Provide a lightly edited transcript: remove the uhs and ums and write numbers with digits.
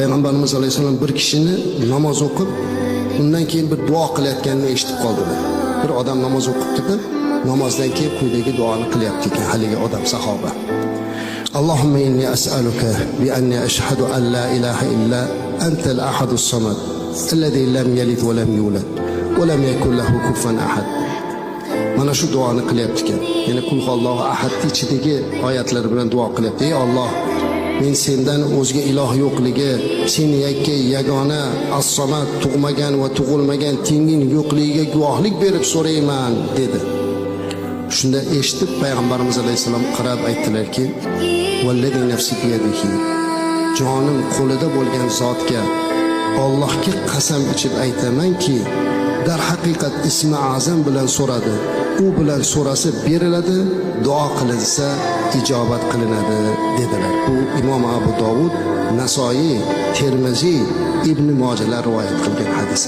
Payg'ambarimiz alayhissalom bir kishini namoz o'qib, undan keyin bir duo qilayotganini eshitib qoldilar. Bir odam namoz o'qibdi-da, namozdan keyin quyidagi duoni qilyapti ekan haligi odam, sahoba. Allohumma inni as'aluka bi anni ashhadu an la ilaha illa antal ahadus samad alladhi lam yalid va lam yulad va lam yakul lahu kufuwan ahad. Mana shu duoni qilyapti ekan. Ya'ni Qul huvallohu ahad ichidagi oyatlar bilan duo qilyapti. Ey Alloh, men sendan o'zga iloh yo'qligi, sen yakka yagona as-samad, tug'magan va tug'ilmagan, tenging yo'qligiga guvohlik berib so'rayman, dedi. Shunda eshitib payg'ambarimiz alayhissalom qarab aytdilarki: "Vallazi nafsi biyadihi", jonim qo'lida bo'lgan zotga, Allohga qasam ichib aytamanki, darhaqiqat ismi azam bilan so'radi. U bilan so'rasa beriladi, duo qilinsa ijobat qilinadi, dedilar. Bu Imom Abu Dovud, Nasoiy, Termiziy, Ibn Mojalar rivoyat qilgan hadis.